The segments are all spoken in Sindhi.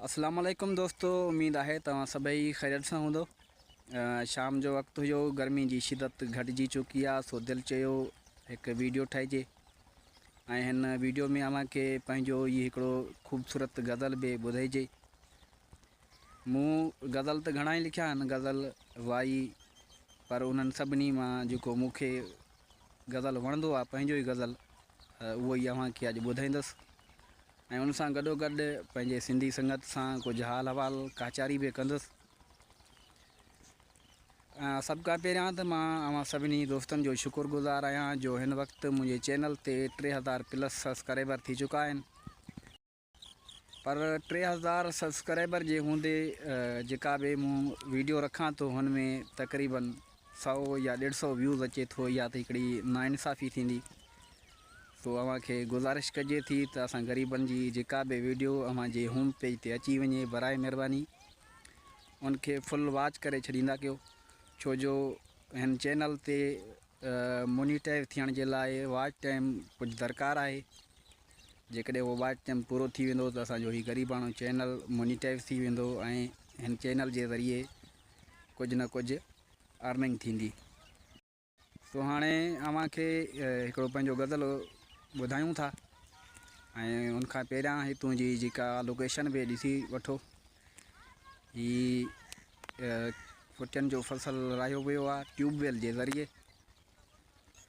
اسلام عليڪم دوستو اميد آهي توهان سڀئي خيريت سان هوندو. شام جو وقت هيو، گرمي جي شدت گهٽجي چڪي آ، سو دل چيو هڪ ويڊيو ٺاهجي ۽ هن ويڊيو ۾ اوهان کي پنهنجو هي هڪڙو خوبصورت غزل به ٻڌائجي. مون غزل ته گهڻا ئي لکيا آهن، غزل وائي، پر انهن سڀني مان جيڪو مون کي غزل وڻندو آ، پنهنجو ئي غزل، اهو ئي اوهان کي اڄ ٻڌائيندس ۽ ان سان گڏوگڏ پنهنجي سنڌي سنگت سان ڪجهه حال احوال ڪاچاري به ڪندس. سڀ کان پهريان ته مان اوهان سڀني دوستن جو شڪر گذار آهيان جو هن وقت منهنجي چينل تي 3000 پلس سبسڪرائبر ٿي چڪا آهن، پر 3000 سبسڪرائبر جي هوندي جيڪا به مون ويڊيو رکان ٿو هن ۾ تقريبن سو يا ڏيڍ سو ويوز اچي ٿو، اها ته هڪڙي ناانصافي ٿيندي. سو اوهان کي گذارش ڪجي ٿي ته اسان غريبن جي جيڪا به ويڊيو اوهان جي هوم پيج تي اچي وڃي براء مهرباني ان کي فل واچ ڪري ڇڏيندا ڪيو، ڇو جو هن چينل تي مونيٽائز ٿيڻ جي لاء واچ ٽائيم ڪجهه درڪار آهي. جيڪڏهن اهو واچ ٽائيم پورو ٿي ويندو ته اسان جو هي غريباڻو چينل مونيٽائز ٿي ويندو ۽ هن چينل جي ذريعي ڪجهه نه ڪجهه ارننگ ٿيندي. سو هاڻي اوهان کي هڪڙو پنهنجو غزل ٻڌايون ٿا ۽ ان کان پهريان هي تنهنجي جيڪا لوڪيشن به ڏسي وٺو. هي ڦٽين جو فصل راهيو ويو آهي ٽيوب ويل جي ذريعي.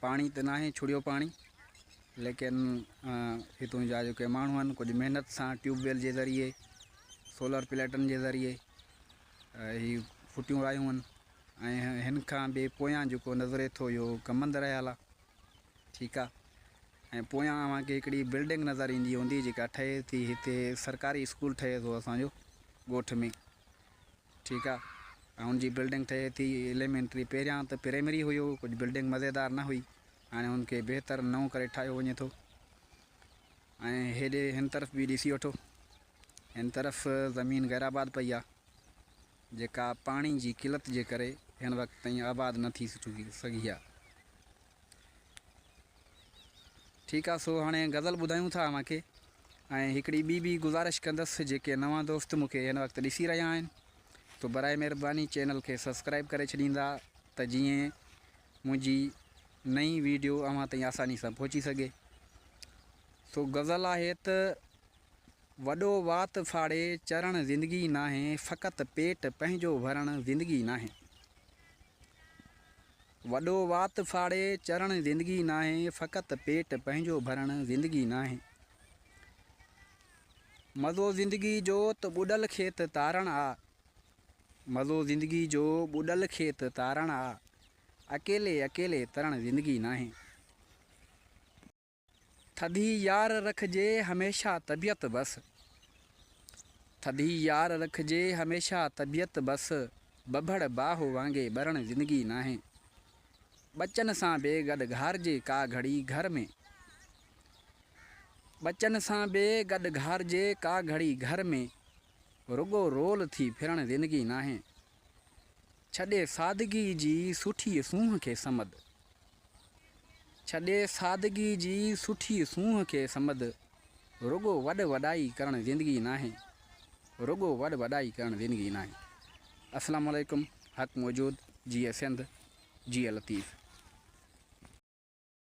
پاڻي ته ناهي ڇڙيو پاڻي، ليڪن هتون جا جيڪي ماڻهو آهن ڪجهه محنت سان ٽيوب ويل جي ذريعي، سولر پليٽن جي ذريعي هي ڦٽيون راهيون آهن. ۽ هن کان به پويان جيڪو نظري ٿو اهو ڪمند رهيل آهي، ٺيڪ آهي. ۽ پويان اوهان کي هڪڙي بلڊنگ نظر ايندي هوندي جيڪا ٺهي ٿي، هتي سرڪاري اسڪول ٺهي ٿو اسانجو ڳوٺ ۾، ٺيڪ آهي. ۽ ان جي بلڊنگ ٺهي ٿي ايليمينٽري، پهريان ته پرائمري هيو، ڪجهه بلڊنگ مزيدار نه هئي، هاڻي ان کي بهتر نئون ڪري ٺاهيو وڃي ٿو. ۽ هيڏي هن طرف به ڏسي وٺو، هن طرف زمين غير آباد پئي آهي جيڪا پاڻي جي قلت جي ڪري هن وقت تائين آباد نه ٿي سگهي آهي. ٺيڪ آ، سو هاڻي غزل ٻڌايون ٿا اوهان کي. ۽ هڪڙي ٻي به گذارش ڪندس، جيڪي نوان دوست مون کي هن وقت ڏسي رهيا آهن تو برائي مهرباني چينل کي سبسڪرائب ڪري ڇڏيندا ته جيئن منهنجي نئين ويڊيو اوهان تائين آساني سان پهچي سگهي. سو غزل آهي ته وڏو وات ڦاڙي چرڻ زندگي ناهي، فقط پيٽ پنهنجو ڀرڻ زندگي ناهي. وڏو وات ڦاڙي چرڻ زندگي ناهي، فقط پيٽ پنهنجو ڀرڻ زندگي ناهي. مزو زندگي جو ته ٻڏل کيت تارڻ آ، مزو زندگي جو ٻڏل کيت تارڻ آ، اڪيلي اڪيلي ترڻ زندگي ناهي. ٿڌي يار رکجي هميشه طبيعت بس، ٿڌي يار رکجي هميشه طبيعت بس، ٻڀڙ باهه وانگي ٻرڻ زندگي ناهي. ٻچن سان به گڏ گهارجي ڪا گهڙي گهر ۾، ٻچن سان به گڏ گهارجي ڪا گهڙي گهر ۾، رڳو رول ٿي ڦرڻ زندگي ناهي. ڇڏي سادگي جي سٺي سونهن کي صمد. ڇڏي سادگي جي سٺي سونهن کي صمد، رڳو وڏ وڏائي ڪرڻ زندگي ناهي، رڳو وڏ وڏائي ڪرڻ زندگي ناهي. السلام عليڪم، حق موجود، جيئي سنڌ، جيئي لطيف.